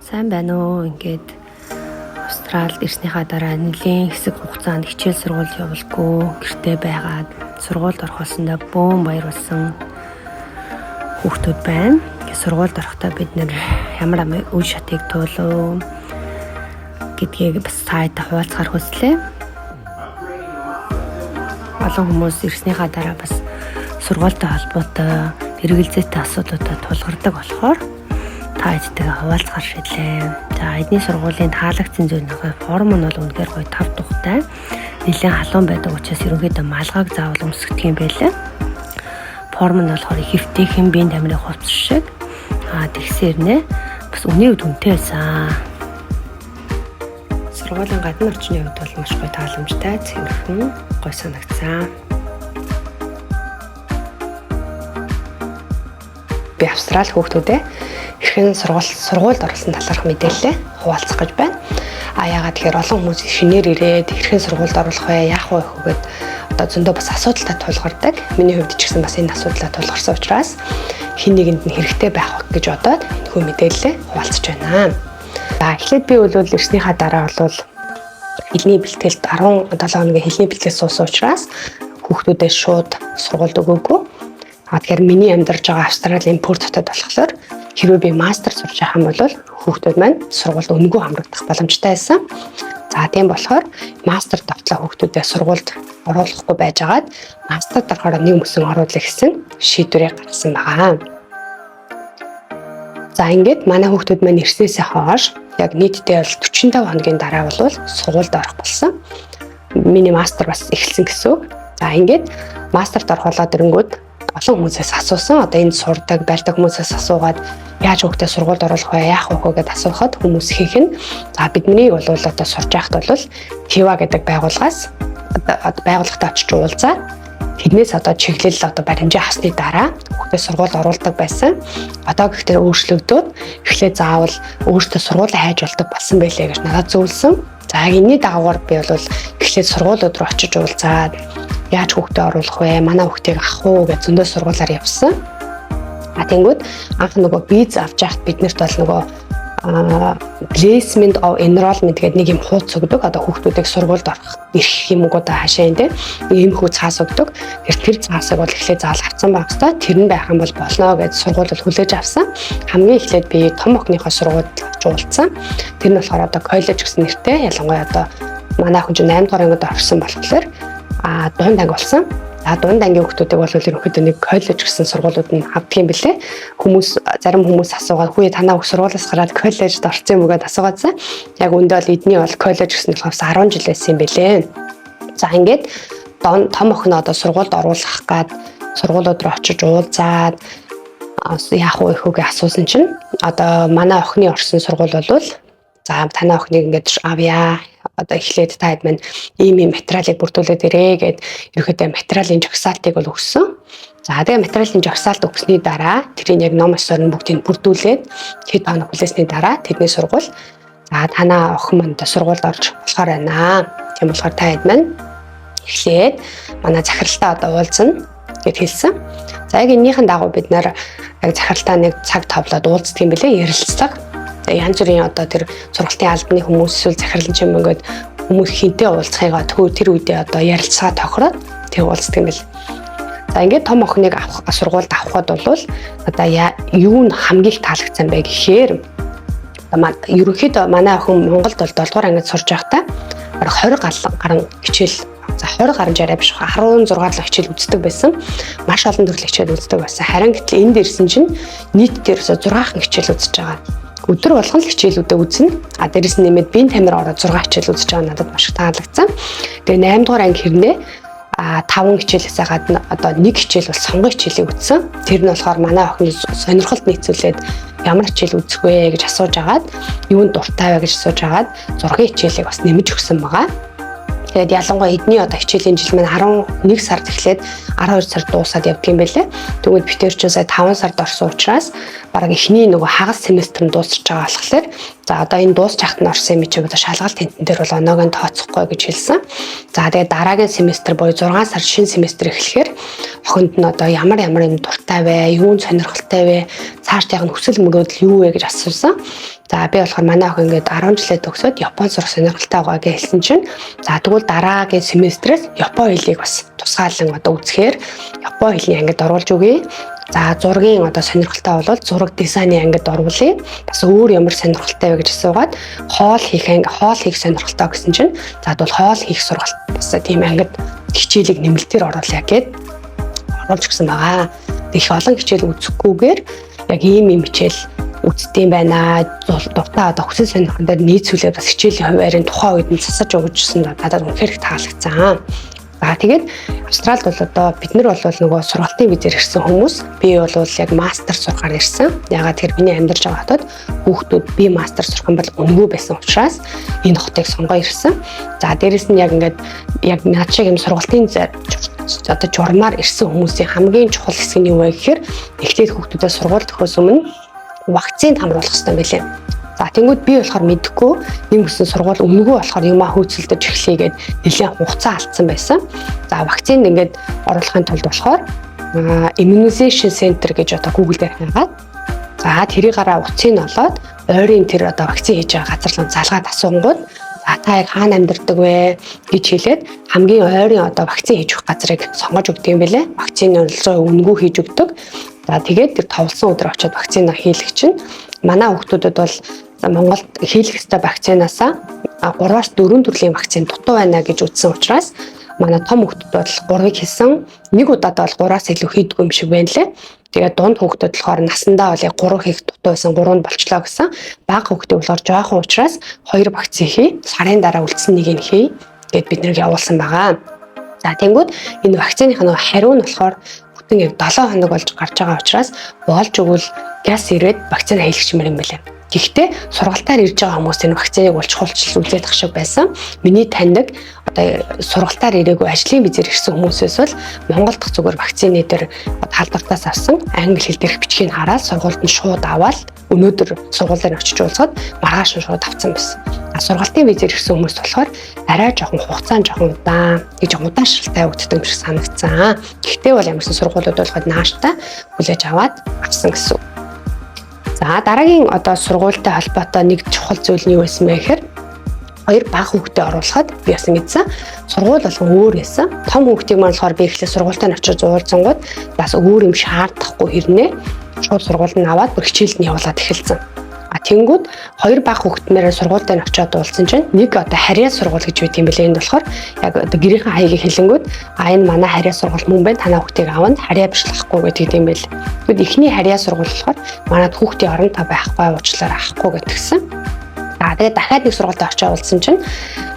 Сайн байна уу? Ингээд Австралид ирснийхаа дараа нэлийн хэсэг хугацаанд хичээл сургууль явуулгүй гэртээ байгаад сургуульд орохосондоо бөөн баяр болсон хүүхдүүд байна. Ингээд сургуульд орохдоо бид нэр ямар амар үе шатыг туулав гэдгийг бас сайтаа хуваалцахаар хүслээ. Олон хүмүүс ирснийхаа дараа бас сургуультай холбоотой эргэлзээтэй асуудлуудаа тулгардаг болохоор та эдтэйгээ хуваалцахар шийдлээ. За, эдний сургуулийн таалагдсан зүйл нь форм нь бол үнэхээр гоё тав тухтай. Нэлээд халуун байдаг учраас ерөнхийдөө малгайг заавал өмсгдөг юм байлээ. Форм нь болохоор их эвтэйхэн биеийн тамирын хувцас шиг. Аа, тэгсээр нэ бас үнийн хувьд үнэтэй байсан. Сургуулийн гадна орчны хувьд бол маш гоё тааламжтай, цэвэрхэн, гоё санагдсан. Би Австрали хүүхдүүдээ хэрхэн сургуульд оруулсан талаарх мэдээлэлээ хуваалцах гэж байна. А яагаад тэгэхээр олон хүмүүс шинээр ирээд хэрхэн сургуульд оруулах вэ, яах вэ гэхэд одоо зөндөө бас асуудалтай тулгардаг. Миний хувьд ч гэсэн бас энэ асуудлаа тулгарсан учраас хэн нэгэнд нь хэрэгтэй байх гэж бодоод энэхүү мэдээлэлээ хуваалцаж байна. За, эхлээд би бол ирснийхаа дараа бол хэлний бэлтгэлд 17 хоногийн хэлний бэлтгэл суусан учраас хүүхдүүдээ шууд сургуульд өгөөгүй. А тэгэхээр миний амьдарч байгаа Австралийн Перт хотод болохоор хэрвээ би мастер сурч байгаа юм бол хүүхдүүд маань сургуульд үнэгүй хамрагдах боломжтой байсан. За, тийм болохоор мастер давтлаа хүүхдүүдээ сургуульд оруулахгүй байжгаад мастер дарахаараа нэг мөсөн оруулах гэсэн шийдвэрийг гаргасан байгаа. За, ингээд манай хүүхдүүд маань ирснээсээ хойш яг нийтдээ бол 45 хоногийн дараа бол сургуульд орох болсон. Миний мастер бас эхэлсэн гэсэн үг. За, ингээд мастерт орох болоод ирэнгүүт олон хүмүүсээс асуусан. Одоо энд сурдаг, барьдаг хүмүүсээс асуугаад яаж хүүхдээ сургуульд оруулах вэ, яах вэ гэдээ асуухад хүмүүс ихэнх нь за бидний бол одоо сурж байхад бол ТИВА гэдэг байгууллагаас байгууллагатай очиж уулзаад тэрнээс одоо чиглэл одоо баримжаа авсны дараа хүүхдээ сургуульд оруулдаг байсан. Одоо гэхдээ өөрчлөгдөөд эхлээд заавал өөртөө сургууль хайж болдог болсон байлээ гэж надад зөвлөсөн. За, энэний дагавар би бол эхлээд сургуулиуд руу очиж уулзаад яаж хүүхдээ оруулах вэ? Манай хүүхдийг авах уу гэж зөндөө сургуулиар явсан. А тэнгүүд анх нөгөө виз авч яхад биднэрт бол нөгөө placement of enrollment гэдэг нэг юм хууц өгдөг. Одоо хүүхдүүдийг сургуульд орох эрх юм уу да хаашаа юм те. Ийм хүү цаас өгдөг. Тэр цаасыг бол эхлээд заал авсан байх хэвээр. Тэр нь байх юм бол болно гэж сургууль бол хүлээж авсан. Хамгийн эхлээд би том охиныхоо сургуульд очиж уулзсан. Тэр нь болохоор одоо коллеж гэсэн нэртэй. Ялангуяа одоо манай охин чинь 8 дугаар ангид орсон болохоор дунд анги болсон. За, дунд ангийн хүүхдүүдийг бол ерөнхийдөө нэг коллеж гэсэн сургуулиуд нь авдаг юм билээ. Хүмүүс зарим хүмүүс асуугаад хүү танаа хөх сургуулиас гараад коллежид орсон юм уу гэдээ асуугаадсан. Яг үндэ бол эдний бол коллеж гэсэн нь болохоор 10 жил байсан юм билээ. За, ингээд том охин одоо сургуульд оруулах гад сургуулиуд руу очиж уулзаад яах вэ хөөгээ асуусан чинь одоо манай охины орсон сургууль бол за танаа охиныг ингээд авъя, одоо эхлээд та хэд маань ийм ийм материалыг бүрдүүлээд ирээ гэд ерөөхдөө материалын жагсаалтыг бол өгсөн. За, тэгээ материалын жагсаалт өгсөний дараа тэрийг яг ном ёсоор нь бүгдийг бүрдүүлээд хэд хоног хүлээсний дараа тэдний сургууль за танаа охин маань сургуульд орж болохоор байна. Тийм болохоор та хэд маань эхлээд манай захиралтай одоо уулзна гэд хэлсэн. За, яг энэнийхэн дагуу бид нар яг захиралтай нэг цаг товлоод уулздаг юм билээ, ярилцлага. Янз бүрийн одоо тэр сургалтын албаны хүмүүс эсвэл захирал ч юм ингээд хүмүүс хинтээ уулзахыгаа тэр үедээ одоо ярилцлага тохироод тэг уулздаг юм бэл. За, ингээд том охиныг авах сургуульд авахд бол одоо юу нь хамгийн их таалагдсан бэ гэхээр ерөнхийдөө манай охин Монголд бол 7 дугаар ангид сурж байхдаа бараг 20 гаруй хичээл, за 20 гаруй жараа биш 16 л хичээл үздэг байсан. Маш олон төрлийн хичээл үздэг байсан. Харин гэтэл энд ирсэн чинь нийт дээрээс 6 хичээл үзэж байгаа. Өдөр болгон л хичээлүүдээ үзнэ. А дээрэс нь нэмээд биеийн тамир ороод 6 хичээл үзэж байгаа надад маш их таалагдсан. Тэгээ 8 дугаар анги хэрнээ 5 хичээлээсээ гадна одоо нэг хичээл бол сонгон хичээлийг үзсэн. Тэр нь болохоор манай охины сонирхолд нийцүүлээд ямар хичээл үзэх вэ гэж асууж агаад юунд дуртай вэ гэж асууж агаад зургийн хичээлийг бас нэмж өгсөн байгаа. Тэгээд ялангуяа эдний одоо хичээлийн жил маань 11 сард эхлээд 12 сард дуусаад явдаг юм байлээ. Тэгвэл бид тэр чинь сая 5 сард орсон учраас бараг эхний нөгөө хагас семестр нь дуусч байгаа болохоор За, одоо энэ дуусч хахад нь орсон юм чи одоо шалгалт тентэн дээр бол оноог нь тооцохгүй гэж хэлсэн. За, тэгээд дараагийн семестр буюу 6 сар шинэ семестр эхлэхээр охинд нь одоо ямар ямар юм дуртай вэ, юунд сонирхолтой вэ, цаашдынх нь хүсэл мөрөөдөл юу вэ гэж асуусан. За, би болохоор манай охин ингээд 10 жилээ төгсөөд Япон сурах сонирхолтой байгаа гэж хэлсэн чинь, за, тэгвэл дараагийн семестрээс Япон хэлийг бас тусгаалan одоо үзэхээр Япон хэлний ангид оруулж өгье. За, зургийн одоо сонирхолтой бол зураг дизайны ангид оруулъя. Бас өөр ямар сонирхолтой вэ гэж асуугаад, хоол хийх анги, хоол хийх сонирхолтой гэсэн чинь, за, тэгвэл хоол хийх сургалт, бас тийм ангид хичээлийг нэмэлтээр оруулъя гэд оруулж өгсөн байгаа. Их олон хичээл үзэхгүйгээр яг ийм юм хичээл үздэм байна. Дуртай одоо хүсэл сонирхон дээр нийцүүлээд бас хичээлийн хуваарийн тухайн үед нь засаж өгчсэн, надад үнэхээр их таалагдсан. За, тэгээд Австралид бол одоо бид нар бол нөгөө сургалтын визээр ирсэн хүмүүс. Би бол яг мастер сурахаар ирсэн. Яагаад тэгэхээр миний амьдарч байгаа хотод хүүхдүүд би мастер сурах юм бол үнэгүй байсан учраас энэ хотыг сонгоо ирсэн. За, дээрэс нь яг ингээд яг над шиг юм сургалтын одоо журмаар ирсэн хүмүүсийн хамгийн чухал хэсэг нь юу вэ гэхээр эхлээд хүүхдүүдэд сургууль төхөөс өмнө вакцины хамруулах хэрэгтэй байлээ. За, тэнгүүд би болохоор мэдэхгүй нэг үсэн сургууль үнэгүй болохоор юмаа хөөцөлдөж эхлэе гээд нэлээд хугацаа алдсан байсан. За, вакцинд ингээд оруулахын тулд болохоор immunization center гэж одоо Google дээр хайгаад, за, тэрийгаараа утсыг нь олоод ойрын тэр одоо вакцин хийж байгаа газар руу залгаад асуунгууд, за, та яг хаана амьдардаг вэ гэж хэлээд хамгийн ойрын одоо вакцин хийж өгөх газрыг сонгож өгдөг юм билээ. Вакцины бол 100% үнэгүй хийж өгдөг. За, тэгээд тэр товлсон өдөр очиод вакцина хийлэх чинь манай хүүхдүүдэд бол Монголд хийлэх ёстой вакцинаасаа 3-аас 4 төрлийн вакцин дутуу байна гэж үзсэн учраас манай том хүүхдүүд бол 3-ыг хийсэн. Нэг удаад бол 3-аас илүү хийдэггүй юм шиг байна лээ. Тэгээд дунд хүүхдүүд болохоор насандаа бол яг 3 хийх дутуу байсан, 3-нд болчлоо гэсэн. Бага хүүхдүүд болохоор жоохон учраас 2 вакцин хий, сарын дараа үлдсэн нэг нь хий гэд бид нэр явуулсан байгаа. За, тэнгүүд энэ вакциных нь хариу нь болохоор бүтэн яг 7 хоног болж гарч байгаа учраас болж өгвөл газ ирээд вакцина хийлгчмээр юм байлаа. Гэхдээ сургалтаар ирж байгаа хүмүүс энэ вакциныг бол чухалчил үзээд ах шиг байсан. Миний таньдаг одоо сургалтаар ирээгүй, ажлын визээр ирсэн хүмүүсээс бол Монгол дахь зүгээр вакцины дээр халдвартаас авсан англи хэл дээрх бичгийг хараад сургуульд нь шууд аваад өнөөдөр сургуулиар очиж уулзаад маргааш нь шууд авцсан байсан. А сургалтын визээр ирсэн хүмүүс болохоор арай жоохон хугацаа нь жоохон удаан гэж удаашралтай явагддаг юм шиг санагдсан. Гэхдээ бол ямарсан сургуулиуд болоход нааштай хүлээж аваад авсан гэсэн. За, дараагийн одоо сургуультай холбоотой нэг чухал зүйл нь юу байсан бэ гэхээр хоёр бага хүүхдээ оруулахад би бас ингэсэн. Сургууль болгон өөр байсан. Том хүүхдийг маань болохоор би эхлээд сургуультай нь очиж уулзсангууд бас өөр юм шаардахгүй хэрнээ шууд сургуульд нь аваад бүр хичээлд нь явуулаад эхэлсэн. А тэнгүүд хоёр бага хүүхдмээрээ сургуультай нь очиод уулзсан чинь нэг одоо харьяа сургууль гэж байт юм билээ. Энд болохоор яг одоо гэрийнхэн хаягийг хэлэнгүүд, а, энэ манай харьяа сургууль мөн байна. Танаа хүүхдийг авна. Харьяа биш лахгүй гэдэг юм байл. Тэгвэл эхний харьяа сургууль болохоор манад хүүхдийн орон тоо байхгүй, уучлаарай, авахгүй гэтгсэн. За, тэгээд дахиад нэг сургуультай очиж уулзсан чинь,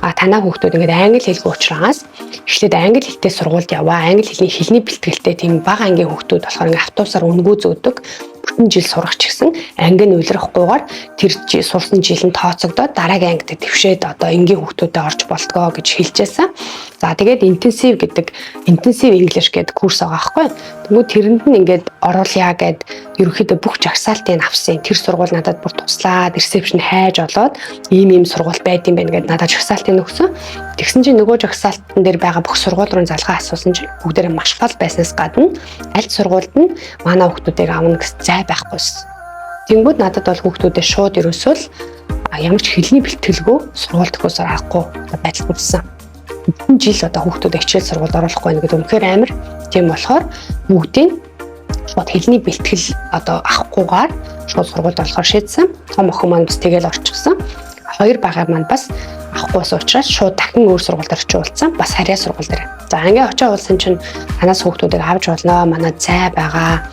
а, танаа хүүхдүүд ингээд англи хэлгүй учраас эхлээд англи хэлтэй сургуульд яваа. Англи хэлний бэлтгэлтэй тийм бага ангийн хүүхдүүд болохоор ингээд автобусаар үнэгүй зөөдөг, бүтэн жил сурах ч гэсэн анги нь улирахгүйгээр тэр сурсан жил нь тооцогдоод дараагийн ангид твшээд одоо энгийн хүүхдүүдэд орж болтгоо гэж хэлжээсэн. За, тэгээд intensive гэдэг, intensive English гэдэг курс байгаа байхгүй. Тэнгүү тэрэнд нь ингээд оруулъя гэд ерөнхийдөө бүх жагсаалтыг авсан. Тэр сургууль надад бүр туслаад reception хайж олоод ийм ийм сургууль байд юм байна гэд надад жагсаалтыг өгсөн. Тэгсэн чинь нөгөө жагсаалтан дээр байгаа бүх сургууль руу залгаа асуусан чинь бүгдээрээ маш хол байснаас гадна аль сургуульд нь манай хүүхдүүдийг авна гэсэн зай байхгүйсэн. Тэнгүүд надад бол хүүхдүүдээ шууд ерөөсөө л ямар ч хэлний бэлтгэлгүй сургууль төхөөсөр аргагүй байдал үүссэн. Бүтэн жил одоо хүүхдүүд хичээл сургуульд оруулахгүй байна гэдэг үнэхээр амар. Тийм болохоор бүгдийг шууд хэлний бэлтгэл одоо авахгүйгээр шууд сургуульд орохоор шийдсэн. Том охин маань бас тэгэл орчихсон. Хоёр бага маань бас авахгүйс учраас шууд дахин өөр сургууль дээр очиж уулзсан. Бас харьяа сургууль дээр. За, ингээ очиж уулзсан чинь танаас хүүхдүүдийг авч болно. Манай зай байгаа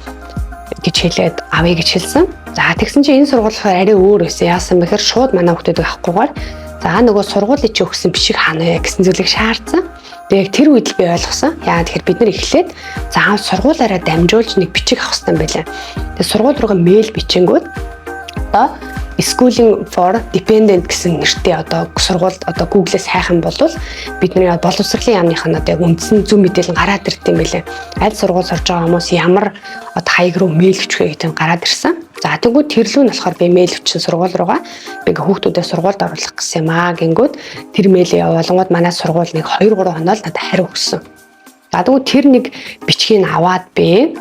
гэж хэлээд авъя гэж хэлсэн. За, тэгсэн чинь энэ сургууль болохоор арай өөр байсан. Яасан бэхээр шууд манай хүүхдүүдийг авахгүйгээр, за, нөгөө сургуулийн чи өгсөн бичиг хаана вэ гэсэн зүйлийг шаардсан. Тэгээ яг тэр үед л би ойлгосон. Яа тэгэхээр бид нар эхлээд заав сургуулаараа дамжуулж нэг бичиг авах хэрэгтэй юм байлаа. Тэгээ сургууль руугаа мэйл бичингүүд одоо Schooling for Dependent гэсэн нэртэй одоо сургуульд одоо Google-ээс хайх юм бол бидний боловсролын яамных нь одоо яг үндсэн зөв мэдээлэл гараад ирд юм байлээ. Аль сургууль сурж байгаа хүмүүс ямар одоо хаяг руу мэйл бичих вэ гэдэг нь гараад ирсэн. За, тэнгүүд тэр лүү нь болохоор би мэйл бичсэн сургууль руугаа, би ингээ хүүхдүүдэд сургуульд оруулах гэсэн юм аа гингүүд тэр мэйлээ явуулангууд манай сургууль нэг 2 3 хоноо л надад хариу өгсөн. За, тэгвэл тэр нэг бичгийг аваад би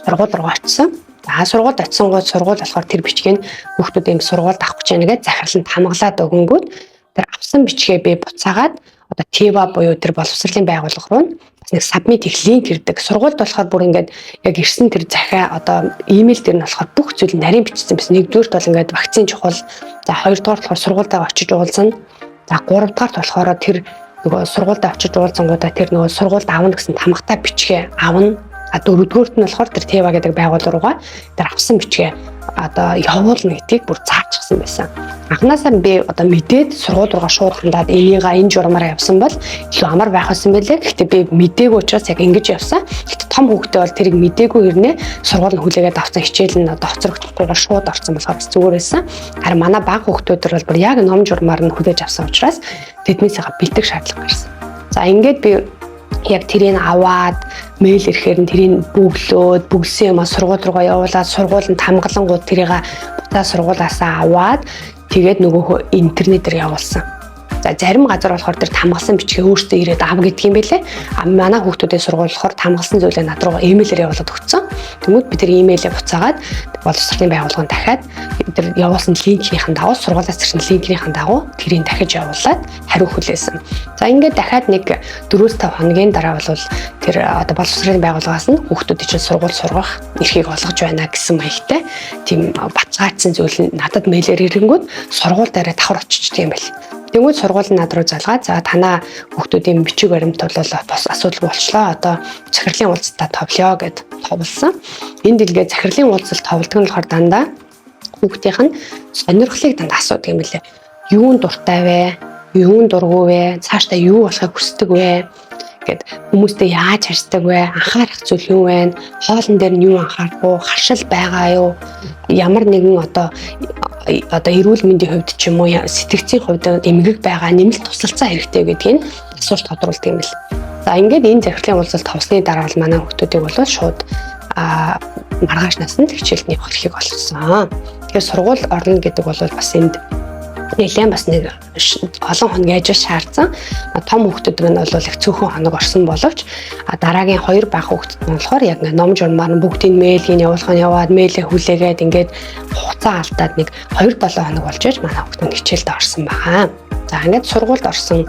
сургууль руу очисон. За, сургуульд очисонгууд сургууль болохоор тэр бичгийг хүүхдүүд ийм сургуульд авах гэж байна гэж захирланд хамгаалаад өгөнгүүд тэр авсан бичгээ би буцаагаад одоо TEVA буюу тэр боловсролын байгууллага руу бас нэг submit хийх link ирдэг. Сургуульд болохоор бүр ингээд яг ирсэн тэр захиа одоо имэйл дээр нь болохоор бүх зүйл нарийн бичсэн байсан. Нэгдүгээрт бол ингээд вакцин чухал. За, хоёрдугаарт болохоор сургуульдаа очиж уулзна. За, гуравдугаарт болохоор тэр нөгөө сургуульдаа очиж уулзангуудаа тэр нөгөө сургуульд авна гэсэн тамгатай бичгээ авна. А дөрөвдүгüрт нь болохоор тэр TEVA гэдэг байгууллага руугаа тэр авсан бичгээ одоо явуулна гэдгийг бүр заачихсан байсан. Анхнаасаа би одоо мэдээд сургууль руугаа шууд хандаад энийга энэ журмаараа явсан бол илүү амар байх байсан байлээ. Гэхдээ би мдээгүй учраас яг ингэж явсан. Гэхдээ том хүүхдээ бол тэрийг мдээгүй хэрнээ сургууль нь хүлээгээд авсан, хичээл нь одоо хоцрогдохгүйгээр шууд орсон болохоор бас зүгээр байсан. Харин манай бага хүүхдүүд бол бүр яг ном журмаар нь хүлээж авсан учраас тэднээсээ бэлдэх шаардлага гарсан. За, ингээд би яг тэрийг аваад мэйл ирэхээр нь тэрийг бөглөөд, бөглөсөн юмаа сургууль руугаа явуулаад, сургууль нь тамгалангууд тэрийг буцаа сургуулаасаа аваад, тэгээд нөгөөхөө интернетээр явуулсан. За, зарим газар болохоор тэр тамгалсан бичгээ өөртөө ирээд ав гэдэг юм бэлээ. А манай хүүхдүүдийн сургууль болохоор тамгалсан зүйлээ над руу имэйлээр явуулаад өгсөн. Тэнгүүд би тэр имэйлээ буцаагаад боловсролын байгууллаганд дахиад тэр явуулсан линкнийхэн дагуу, сургуулиас ирсэн линкнийхэн дагуу тэрийг дахиж явуулаад хариу хүлээсэн. За, ингээд дахиад нэг 4-5 хоногийн дараа бол тэр одоо боловсролын байгууллагаас нь хүүхдүүдийн чинь сургууль сургах эрхийг олгож байна гэсэн маягтай тийм баталгаажсан зүйл нь надад мэйлээр ирэнгүүт сургууль дээрээ давхар очичдөг юм байл. Тэнгүүд сургууль нь над руу залгаад, за, танаа хүүхдүүдийн бичиг баримт бол бас асуудалгүй болчлоо. Одоо захирлын уулзалтаа товлё гэд товлсон. Энэ дэлгээ захирлын уулзалт товлдог нь болохоор дандаа хүүхдийнх нь сонирхлыг дандаа асуудаг юм билээ. Юунд дуртай вэ? Юунд дургүй вэ? Цаашдаа юу болохыг хүсдэг вэ? Гэд, хүмүүстэй яаж харьцдаг вэ? Анхаарах зүйл юу вэ? Хоолн дээр нь юу анхаарах уу? Харшил байгаа юу? Ямар нэгэн одоо эрүүл мэндийн хувьд ч юм уу, сэтгцийн хувьд эмгэг байгаа, нэмэлт тусалцаа хэрэгтэй гэдгийг асуулт тодруулдаг юм бэл. За, ингээд энэ захирлын уулзалт товсны дараа бол манай хүүхдүүдийг бол шууд маргааш нас нь хичээлд явах эрхийг олгосон. Тэгэхээр сургууль орно гэдэг бол бас энд нэлээд бас нэг олон хоногийн ажил шаардсан. Том хүүхдүүд маань бол их цөөхөн хоног орсон боловч дараагийн хоёр бага хүүхдүүд нь болохоор яг ном журмаар нь бүгдийг мэйлийг явуулах нь яваад, мэйлээ хүлээгээд, ингээд хугацаа алдаад нэг 2-7 хоног болж иж манай хүүхдүүд хичээлд орсон байгаа. За, ингээд сургуульд орсон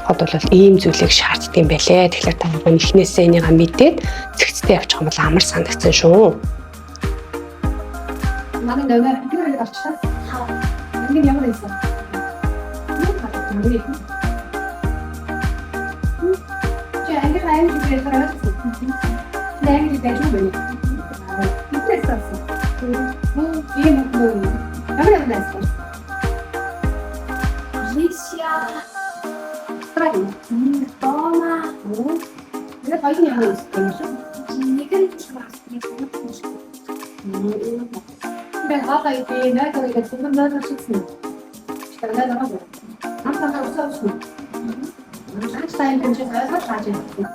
хот бол ийм зүйлийг шаарддаг юм байлээ. Тэгэхээр та бүхэн эхнээсээ энийг мэдээд цэгцтэй явчих юм бол амар санагдсан шүү. Манай нөгөө тэр орчлоо. Анги ямар байсан? Юу хатдаг юм? Чи анги англи хэлээр ойлгосон. Чи англи байж юу бэ? Интерессан. Мөн ийм мөн ямар ямар байсан? Малайзия, Австрали. Бома, Тэгээд хоёр нь ямар байсан юм шиг? Нэг нь Австрали. Би хаалаа иди найзаа гэж түмэн найзаа шигсэн. Тэр найзаа маа. Ам танаа усаа усна. Ланч тайм гэж ойлгож хааж байна.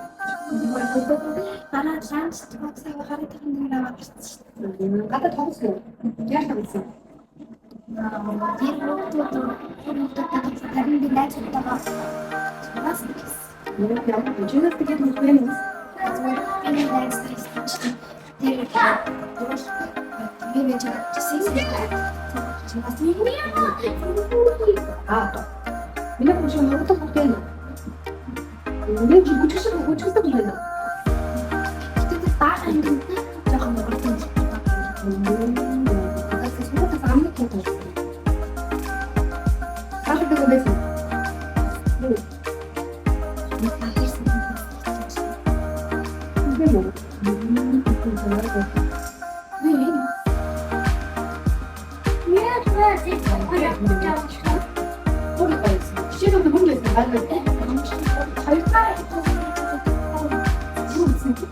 Манай ланч тогтсоо гараад ирэх юм аваад ирсэн шүү дээ. Гадаа тоглосон уу? Яаж тоглосон? Тэр хүүхдүүд харин би найзуудтайгаа бас гэсэн. Ямар чинээс тэгээд мэдгүй юм. Зүгээр би нэг найз байсан чинь тэр би байж байгаа. Бас Аа. Миний хүн шиг нурдаг хүүхдээ байна. Миний чи бүжигшиг бүжигсдэг юм байна. Тэр баахан юм жоохон нурдаг юм. Тэгээс сургуулиас амны туу. Хаашаа байсан байсан? Тийм үү? Хөр байсан. Хичээл өгөх хүн байсан. Гал байсан. Хоёр юу гэсэн бэ?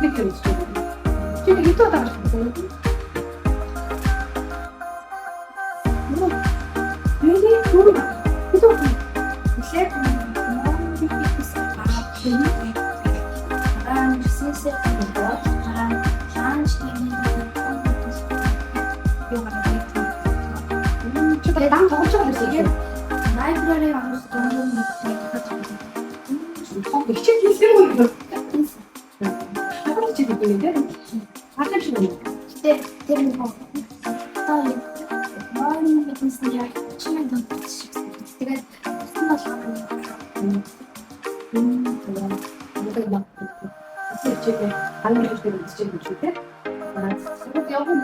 Нэг юм чи. Чи нэг удаа гарсан. Тэгэхээр дараа нь ирсэнсээ бод дараа нь lunch time юу гараад Чи дан тоглож байгаа юм шиг. Library орох дөрөв нэг дахиад Хичээл хийсэн юм уу? Хагас хичээл хийдэг юм тийм. Хагас шиг юм. Гэтэ тэр нэг одоо morning meetings нь яг 30 минут шиг. Тэгээд туссан болгоно. Нэг юм. Хичээл хангаж хичээл үзчихээ юм шиг тийм. Аа сургууль явах юм.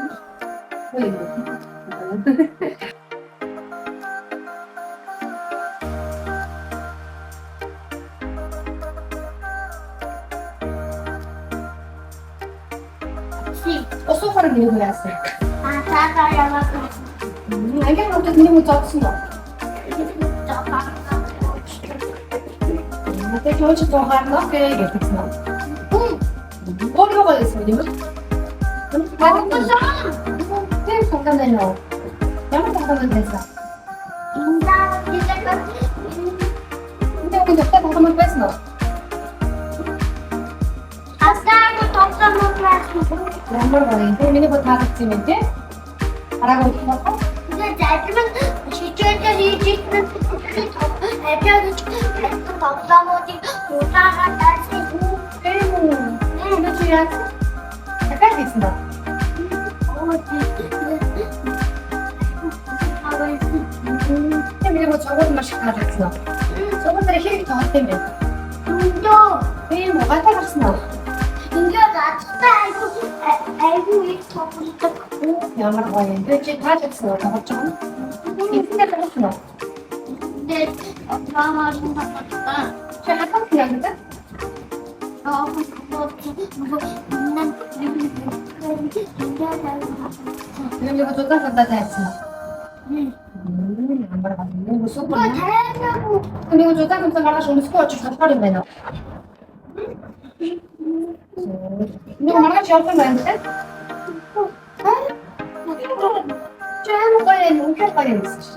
Хөөе юм. Ус уухаар нэг юм яасан. Аа цаатаа яваад Ангийн хүүхдүүд нэг юм зодсон уу? Надад хөөж зуухаар нь окей гэдэгсэн үү? Өөр юу байсан юм бэ? Тийм тоглоом байна уу? Ямар тоглоом байсан? Инда гэдэг Энд үгүй дуртай тоглоом байсан уу? Асаагүй тоглоом байсан. Ямар гоё. Тэр миний бод таалагдсан юм тий? Хараагүй болох уу? Тэгээ зарим нь хичээлээр хийж ирсэн хажаа гэж тоглоомуудыг удаага таасан. Тийм үү. Энэ чи яасан? Дахиад хийсэн ба. Оо тийм. Тэр миний бод сургууль маш их таалагдсан уу? Сургууль дээр хэрэг тоглолт юм бэ? Өндөө. Тийм үү? Гадаа гарсан уу? Ингээд азтай айгу айгу их тоглодог. Ямар гоё юм. Тэр чи таалагдсан уу? Тоглож байгаа юм? Эцэндээ тоглосон уу? Тэгээд мамаа тоглодог. Чи хатан яа гэдэг? Аа нөгөө нэн ингээд Тэр нэг зузаан сандаа тайцсан уу? Ямар гоё. Нэг супер. тайраагүй. Нэг зузаан сандаа маргааш өмсөхгүй очиж болохоор юм байна уу? Нэг маргааш явах юм байна те? Чи амар гоё юм, үнэхээр гоё юм гэсэн чи.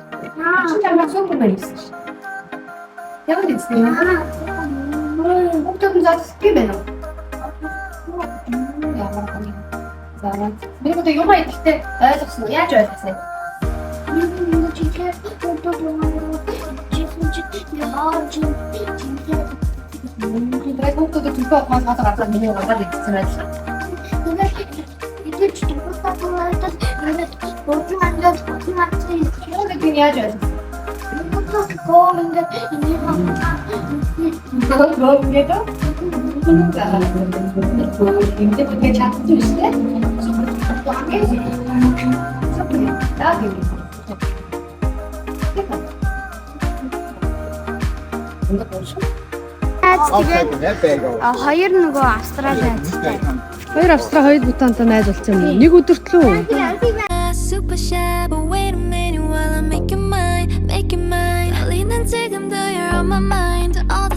Чи ямар супермен гэсэн чи. Ямар гэсэн юм? Хүүхдүүд нь зодсдгүй юм байна уу? Ямар гоё. За, би одоо юм идэхдээ ойлгосон уу? Яаж ойлгосон юм? Нэг чигээр өдөө Тэгээд хүүхдүүдэд төлхөө авах хоолой гаргаад миний гаргаад идсэн байлаа. Юу гэдгийг яаж ойлгосон? Гоо гэдэг. За. Энд бүтээн чадсан юм шүү дээ. Супер. Супер. За гэх. Тэгээд хоёр нөгөө Австрали найзтай. Хоёр Австра, хоёр Бутантай найз болсон юм. Нэг өдөртлөө. Super shy, but wait a minute while I make you mine, make you mine. 떨리는 지금도 you're on my mind. All